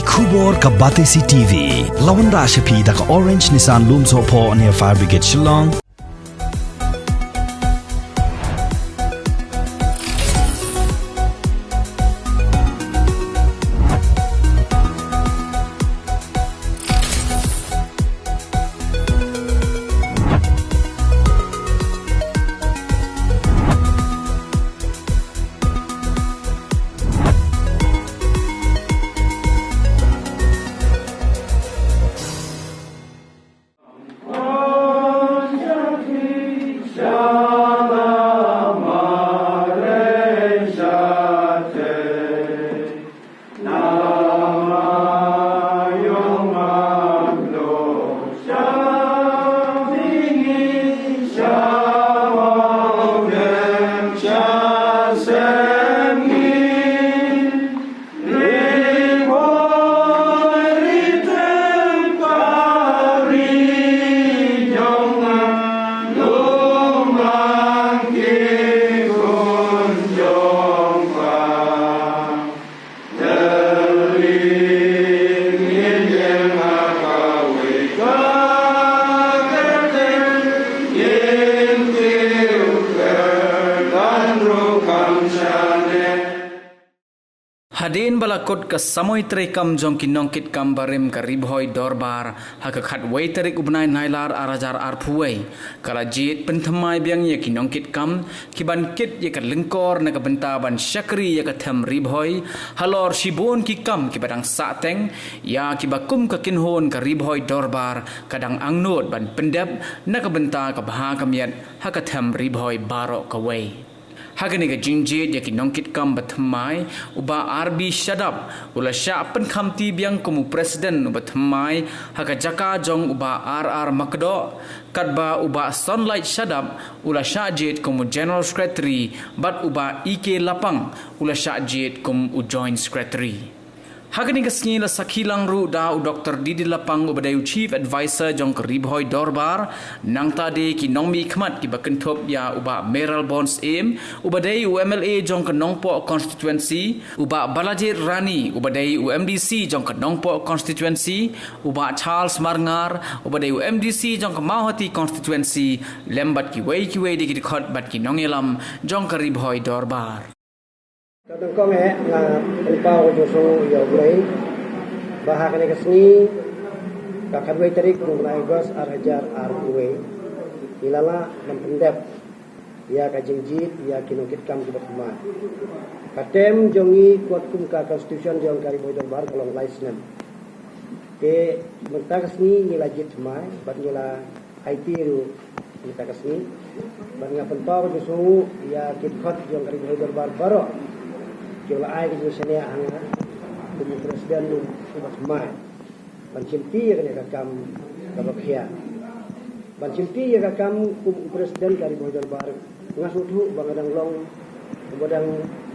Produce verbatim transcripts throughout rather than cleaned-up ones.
Khubor ka Batesi T V. La wanrah sha phi da ka Orange Nissan Lumsohphoh near Fire Brigade Shillong. Hadien ba la kut ka samoi treikam jong ki nongkitkam barim ka Ri Bhoi Dorbar ha ka khatwei tarik u bnai Nailar ar hajar arphew wei, ka la jied pynthymmai biang ïa ki nongkitkam ki ban kit ïa ka lyngkor na ka bynta ban shakri ïa ka them Ri Bhoi, halor shibun ki kam kiba dang sahteng, ïa kiba kum ka kynhun ka Ri Bhoi Dorbar ka dang angnud ban pyndep na ka bynta ka bha ka miat ha ka them Ri Bhoi baroh kawei. Ha kane ka jingjied ïa ki nongkitkam bathymmai, u Bah R B Shadap u la shah pynkhamti biang kum u president uba thymmai ha ka jaka jong u Bah R R Makdoh, katba u Bah Sunlight Shadap u la shah jied kum u general secretary, bad u Bah E K Lapang u la shah jied kum u joint secretary. Ha kane ka sngi la sakhi lang ruh da u Doctor D D Lapang uba dei u Chief Advisor jong ka Ri Bhoi Dorbar, nangta de ki nongmihkhmat kiba kynthup ïa u Bah Mayralborn Syiem uba dei u M L A jong ka Nongpoh constituency, u Bah Balajied Rani uba dei u M D C jong ka Nongpoh constituency, u Bah Charles Marngar uba dei u M D C jong ka Mawhati constituency, lem bad kiwei kiwei de ki dkhot bad ki nongïalam jong ka Ri Bhoi Dorbar. Ka dang kong eh nga pynpaw ka jingsngew ïa U Blei ba ha kane ka sngi, ka khatwei tarik u bnai August ar hajar arphew wei, ngi la lah ban pyndep ïa ka jingjied ïa ki nongkitkam kiba thymmai. Ka term jong ngi kot kum ka constitution jong ka Ri Bhoi Dorbar ka long lai snem. Te mynta ka sngi ngi la jied thymmai bad ngi la aiti ruh mynta ka sngi. Bad nga pynpaw ka jingsngew ïa ki dkhot jong ka Ri Bhoi Dorbar baroh kiba la ai ka jingshaniah ha nga kum u president uba thymmai ban shimti ïa kane ka kam kaba khia. Ban shimti ïa ka kam kum u president ka Ri Bhoi Dorbar, nga sngewthuh ba nga dang long uba dang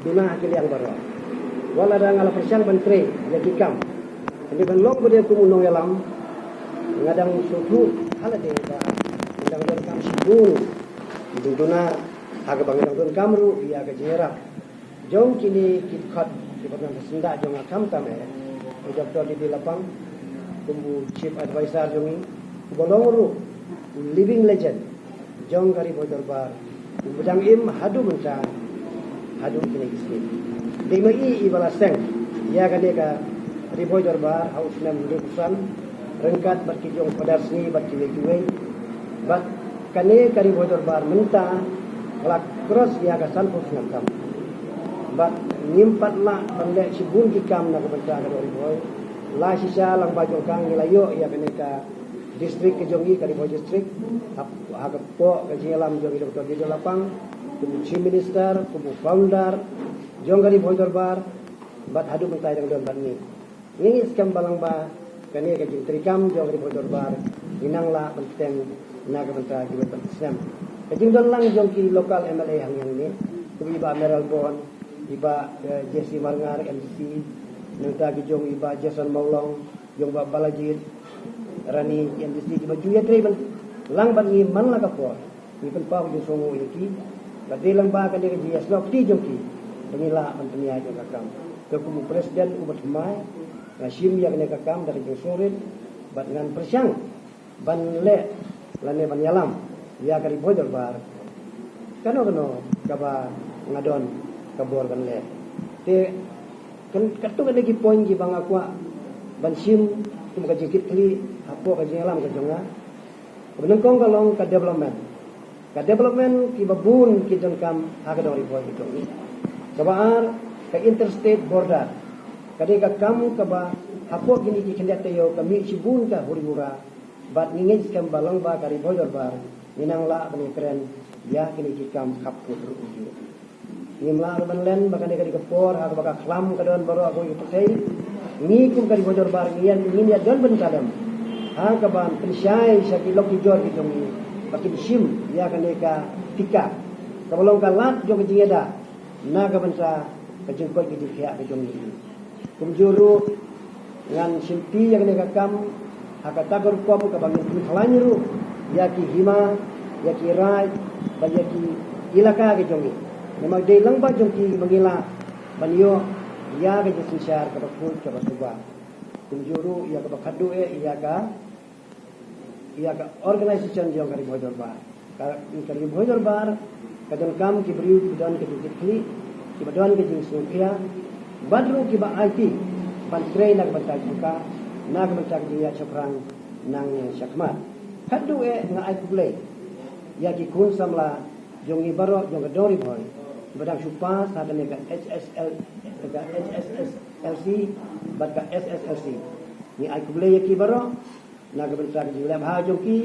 duna ha ki liang baroh. Wat lada nga la pyrshang ban trei ïa ki kam, hynrei ban long pat kum u nongïalam, nga dang sngewthuh ha lade ba nga dang donkam shibun ki jingduna, ha kaba nga dang donkam ruh ïa ka jingïarap jong kine ki dkhot kiba don ha syndah jong nga, khamtam eh u Doctor D D Lapang kum u Chief Advisor jong ngi, uba long ruh u living legend jong ka Ri Bhoi Dorbar, uba dang im haduh mynta, haduh kine ki sngi. Dei ma i iba la seng ïa kane ka Ri Bhoi Dorbar ha u snem hynriewphew san, ryngkat bad ki jong Phadar Sngi bad kiwei kiwei. Bad kane ka Ri Bhoi Dorbar mynta ka la cross ïa ka sanphew snem tam. Bad ngim pat lah ban leh shibun ki kam na ka bynta ka Ri Bhoi. La shisha lang ba jong ka ngi la ïoh ïa kane ka district ka jong ngi, ka Ri Bhoi District, ha, ha ka pok ka jingïalam jong i Doctor D D Lapang kum u Chief Minister, kum u founder jong ka Ri Bhoi Dorbar, bad haduh mynta i dang don bad ngi. Ngi ngeit skhem ba lang ba kane ka jingtrei kam jong ka Ri Bhoi Dorbar ngi nang lah ban bteng na ka bynta kiwei pat ki snem. Ka jingdon lang jong ki local M L A hangne, kum i Bah Mayralborn, i Bah, eh, J C Marngar, M D C, nangta ki jong i Bah Jason Mawlong, jong Bah Balajied Rani, M D C, kiba ju ïatrei ban lang bad ngi man la ka por. Ngi pynpaw ka jingsngewnguh ïa ki. Bad dei lang ba kane ka jingïasnoh kti jong ki ba ngi lah ban pynïaid ïa ka kam. Te kum u president uba thymmai, Nga shim ïa kane ka kam da ka jingsngewrit bad ngan pyrshang ban leh lane ban ïalam ïa ka Ri Bhoi Dorbar kano kano kaba nga don ka bor ban leh. Te kan katto katne ki point kiba nga kwah ban shim kum ka jingkitkhlieh hapoh ka jingïalam ka jong nga. Kaba nyngkong ka long ka development. Ka development kiba bun ki donkam ha ka dong Ri Bhoi ka jong ngi. Kaba ar ka interstate border. Ka dei ka kam kaba hapoh kine ki khyndiat taïew ka mih shibun ka huri hura. Bad ngi ngeit skhem ba lyngba ka Ri Bhoi Dorbar ngi nang lah ban ïakren ïa kine ki kam khappud ruh. Ngim lah ruh ban len ba kane ka dei ka por ha kaba ka khlam ka don baroh kawei ka pyrthei. Ngi kum ka Ri Bhoi Dorbar ngi ïa, ngin ïa don bynta lem ha kaban pynshai sha ki lok ki jor ki jong ngi ba kin shim ïa kane ka tika kaba long ka lad jong ka jingïada na ka bynta ka jingkoit ka jingkhiah ka jong ngi. Kumjuh ruh ngan shimti ïa kane ka kam ha kata ka rukom kaba ngin pynkhlaiñ ruh ïa ki hima, ïa ki raid bad ïa ki ilaka ki jong ngi. Namar dei lyngba jong ki ba ngi lah ban ïoh ïa ka jingsynshar kaba khuid kaba suba. Kumjuh ruh ïa kaba khadduh eh ïa ka ïa ka organisation jong ka Ri Bhoi Dorbar. Ka, ka Ri Bhoi Dorbar ka donkam ki briew kiba don ka jingkitkhlieh, kiba don ka jingsngewkhia bad ruh kiba aiti ban trei na ka bynta jong ka, na ka bynta ka jingïaid shaphrang nangne shakhmat. Khadduh eh nga ai khublei ïa ki khun samla jong ngi baroh jong ka dong Ri Bhoi kiba dang shu pass ha kane ka H S L, ka H S S L C bad ka S S L C. Ngi ai khublei ïa ki baroh na ka bynta ka jingleh bha jong ki,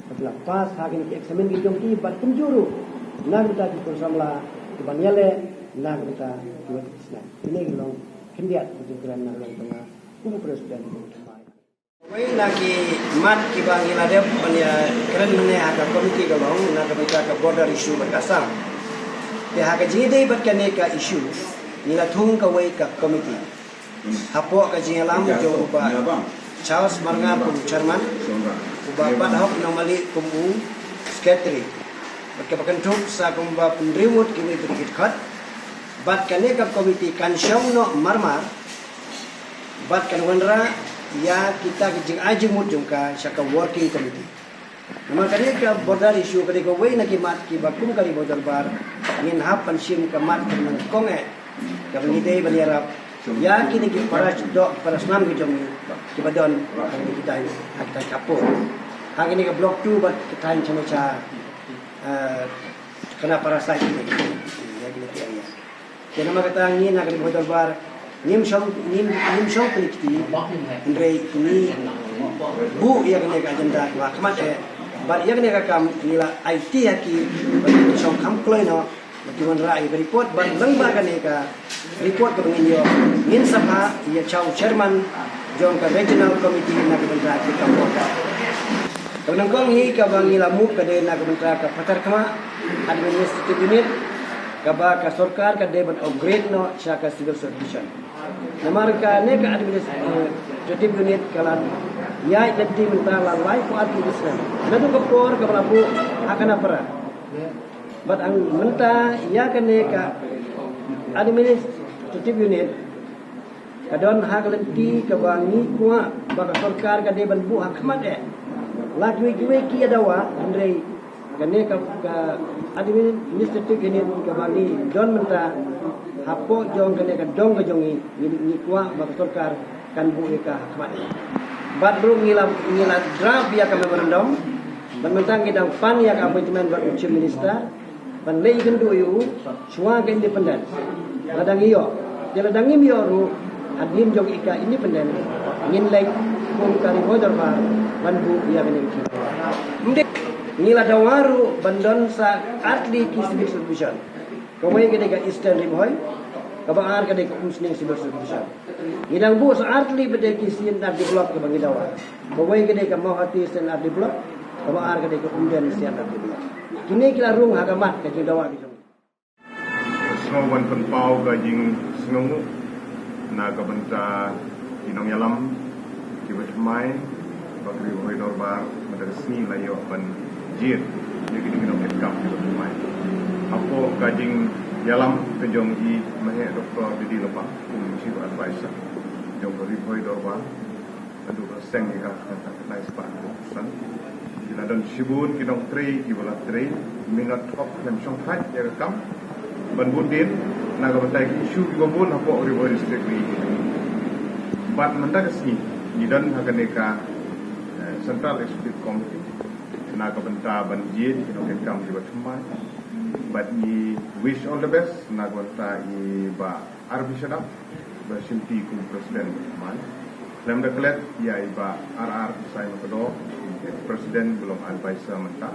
ka jinglah pass ha kine ki eksamin ki jong ki bad kumjuh ruh na ka bynta ki khun samla kiban ïaleh na ka bynta ki wei ki snem. Kine ki long khyndiat ki jingkren na ka liang jong nga kum u president. Wei na ki mat kiba ngi la dep ban ïakren mynne ha ka komiti ka long na ka bynta ka border issue bad ka Assam. Te ha ka jingïadei bad kane ka issue ngi la thung kawei ka komiti. Hapoh ka jingïalam jong u Bah Charles Marngar kum u chairman, u Bah Bathok Nongmali kum u secretary. Bad kaba kynthup sa kumba hynriew ngut kiwei pat ki dkhot. Bad kane ka komiti kan shong noh marmar bad kan wanrah ïa kita ki jingai jingmut jong ka sha ka working committee. Namar kane ka border issue ka dei kawei na ki mat kiba kum ka Ri Bhoi Dorbar ngin hap ban shim ka mat kaba nyngkong eh kaba ngi dei ban ïarap ïa kine ki para doh para snam ki jong ngi kiba don ha kine ki thaiñ, ha ki thaiñ khappud, ha kine ka block two bad ki thaiñ Chanacha, eh, kane para side kine, ïa kine ki area. Te namar kata ngi na ka Ri Bhoi Dorbar ngim shong, ngim, ngim shong pynlong kti, hynrei ngi buh ïa kane ka agenda ha khmat eh bad ïa kane ka kam ngi la aiti ha ki ba kin shong kham kloi noh ba kin wanrah ïa ka report bad lyngba kane ka report kaba ngin ïoh ngin sa phah ïa u chairman jong ka regional committee na ka bynta ki kam border. Kaba nyngkong hi kaba ngi la mut ka dei na ka bynta ka Patharkhmah Administrative Unit, kaba ka sorkar ka dei ban upgrade noh sha ka civil subdivision. Namar kane ka administrative unit ka la ïaid lynti mynta la laiphew ar tylli ki snem. Naduh ka por kaba la buh ha Khanapara. Bad hangta mynta ïa kane ka administrative unit ka don ha ka lynti kaba ngi kwah ba ka sorkar ka dei ban buh ha khmat eh. La kiwei kiwei ki ïa dawa, hynrei kane ka, ka administrative unit kaba ngi don mynta hapoh jong kane ka dong ka jong ngi, ngi, ngi kwah ba ka sorkar kan buh ïa ka ha khmat eh. Bad ruh ngi la, ngi la draft ïa ka memorandum, bad mynta ngi dang pan ïa ka appointment bad u Chief Minister ban leit ïakynduh ïa u shuwa ka independence. Lada ngi ïoh, te lada ngim ïoh ruh hadien jong ïa ka independence ngin leit kum ka Ri Bhoi Dorbar ban buh ïa kane ka. Ngi la dawa ruh ban don sa artylli ki civil subdivision. Kawei ka dei ka Eastern Ri Bhoi, kaba ar ka dei ka Umsning Civil Subdivision. Ngi dang buh sa artylli pat ki C and R D block kaba ngi dawa. Kawei ka dei ka Mawhati C and R D block, kaba ar ka dei ka Umden C and R D block. Kine ki la rung ha ka mat ka jingdawa ki jong. Sngewbha ban pynpaw ka jingsngewnguh na ka bynta ki nongïalam kiba thymmai ba ka Ri Bhoi Dorbar mynta ka sngi la ïoh ban jied ïa kine ki nongkitkam kiba thymmai. Hapoh ka jingïalam ka jong i Maheh Doctor Didi Lapang kum Chief Advisor jong ka Ri Hoi Dorbar, haduh ba seng ïa ka kata ka nai spah haduh san. Ki la don shibun ki nongtrei kiba la trei minot hok khlem shongthait ïa ka kam ban bud dien na ka bynta ki issue kiba bun hapoh Ri Bhoi District ri. Bad mynta ka sngi ngi don ha kane ka eh, Central Executive Committee na ka bynta ban jied ki nongkitkam kiba thymmai. Bad ngi wish all the best na ka bynta i Bah R B Shadap ba shimti kum president ba thymmai. Khlem da klet ïa i Bah R R Sai Makador, president ba long advisor mynta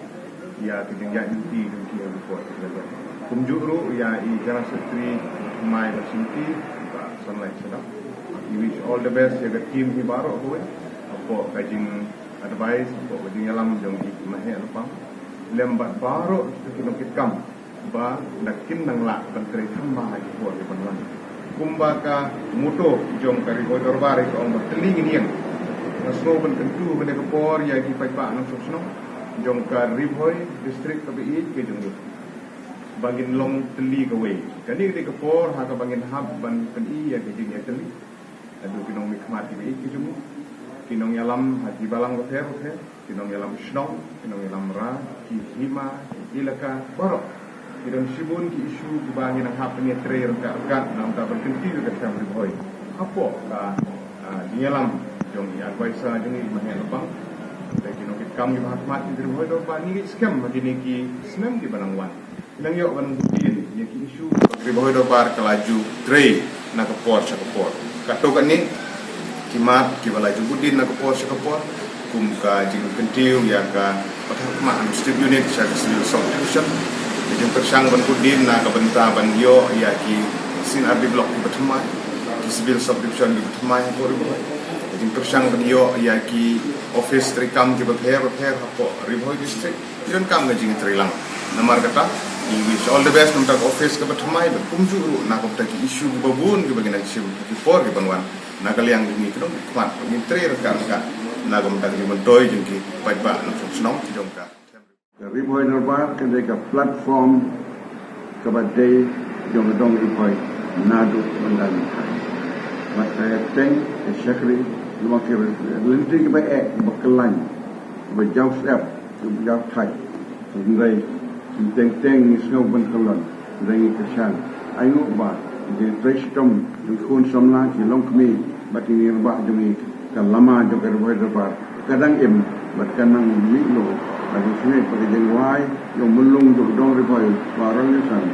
ïa ka jingïaid lynti jong ki ha ka por ka jong. Kumjuh ruh ïa i general secretary ba thymmai ba shimti, i Bah Sanlait Shadap. I wish all the best ïa ka team hi baroh kawei hapoh ka jing advice, hapoh ka jingïalam jong i Maheh Lapang lem bad baroh kita ki nongkitkam ba da kin nang lah ban trei thymmai ha ki por kiban wan. Kumba ka motto jong ka Ri Bhoi Dorbar ka ong ba tylli ngin ïeng. Nga sngew ban kyntu ha kane ka por ïa ki paidbah nongshong shnong jong ka Ri Bhoi District kaba ïeit ka jong ngi ba ngin long tylli kawei. Kane ka dei ka por ha kaba ngin hap ban pyni ïa ka jingïatylli. Haduh ki nongmihkhmat kiba ïeit ki jong ngi, ki nongïalam ha ki balang bapher bapher, ki nongïalam shnong, ki nongïalam raid, ki hima, ki elaka baroh. Ki don shibun ki issue kiba ngi nang hap ban ïatrei ryngkat ryngkat na ka bynta ban kyntiew ïa ka them Ri Bhoi hapoh ka ah, jingïalam jong i advisor jong ngi i Maheh Lapang. Te ki nongkitkam kiba ha khmat jong ka Ri Bhoi Dorbar ngi ngeit skhem ha kine ki snem kiba nang wan. Nang ïoh ban bud dien ïa ki issue ba ka Ri Bhoi Dorbar ka la ju trei na ka por sha ka por. Katto katne ki mat kiba la ju bud dien na ka por sha ka por kum ka jingkyntiew ïa ka pathar khmat district unit sha ka civil subdivision. Ka jingpyrshang ban bud dien na ka bynta ban ïoh ïa ki C and RD block kiba thymmai, ki civil subdivision kiba thymmai hapoh Ri Bhoi. Ka jingpyrshang ban ïoh ïa ki office treikam kiba pher bapher hapoh Ri Bhoi district. Ki donkam ka jingtrei lang. Namar kata, ngi wish all the best na ka office kaba thymmai bad kumjuh ruh na ka bynta ki issue kiba bun kiba ngi nang shim ha ki por kiban wan. Na ka liang jong ngi ki nongmihkhmat ngin trei ryngkat ryngkat na ka bynta ka jingmyntoi jong ki paidbah nongshong shnong jong ka. Ka Ri Bhoi Dorbar ka dei ka platform kaba dei jong ka dong Ri Bhoi naduh mynta mynta. Bad ka ïateng ka shakri namar ki lynti kiba eh kiba khlaiñ kiba jaw syep kiba jaw thait. Hynrei teng teng ngi sngew ban kyllon, hynrei ngi kyrshan. Ainguh ba ki trei shitom jong ki khun samla ki longkmie bad ki rangbah jong ngi, ka lama jong ka Ri Bhoi Dorbar ka dang im bad ka nang mih lut. Bad ngi sngewbha ka jingwai jong Myllung jong ka dong Ri Bhoi ba rong ngi san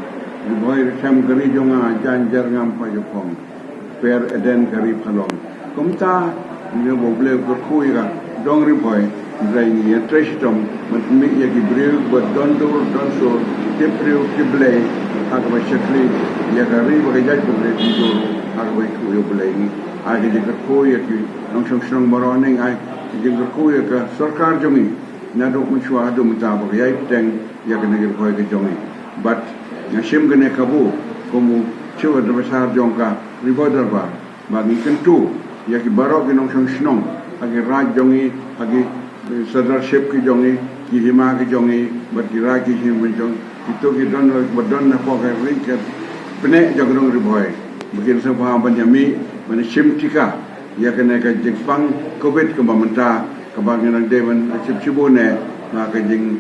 Ri Bhoi Ri Khem ka ri jong nga, jan jar ngam pa jong phong. Pher Eden ka ri phalong. Kumta ngi ba U Blei u kyrkhu ïa ka dong Ri Bhoi, hynrei ngi ïa trei shitom ban pynmih ïa ki briew ba don dur don sur, tip briew tip Blei, ha kaba shakri ïa ka ri bad ka jaitbynriew, tip dur ha kaba ithuh ïa U Blei. Ngi ai ka jingkyrkhu ïa ki nongshong shnong baroh, ngi ai ka jingkyrkhu ïa ka sorkar jong ngi naduh mynshuwa haduh mynta ba ka ïai bteng ïa kane ka Ri Bhoi ka jong ngi. Bad nga shim kane kabu kum u Chief Adviser jong ka Ri Bhoi Dorbar ba ngi kyntu ïa ki baroh ki nongshong shnong ha ki raid jong ngi, ha ki, eh, sirdarship ki jong ngi, ki hima ki jong ngi bad ki raid ki hima jong ngi, kito ki don ba don hapoh ka ri ka bneng jong ka dong Ri Bhoi ba kin sngewbha ban ïa mih ban shim tika ïa kane ka jingpang Covid kaba mynta kaba ngi nang dei ban shim shibun eh ba ka jing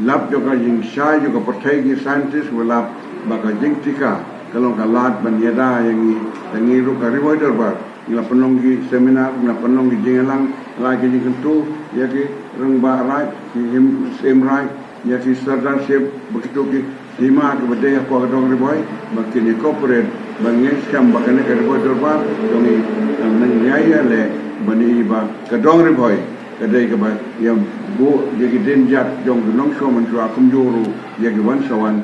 lap jong ka jingshai jong ka pyrthei, ki scientist ba lap ba ka jingtika ka long ka lad ban ïada ïa ngi. Te ngi ruh ka Ri Bhoi Dorbar ngi la pynlong ki seminar, ngi la pynlong ki jingïalang, la ki jingkyntu ïa ki rangbah raid, ki hima syiem raid, ïa ki sirdarship, ba kito ki hima kiba dei hapoh ka dong Ri Bhoi ba kin ïa cooperate. Ba ngi ngeit skhem ba kane ka Ri Bhoi Dorbar jong ngi, eh, nang ïai ïaleh ban ïa ba ka dong Ri Bhoi ka dei kaba ïa buh ïa ki dienjat jong ki nongshong mynshuwa kumjuh ruh ïa ki wan sa wan.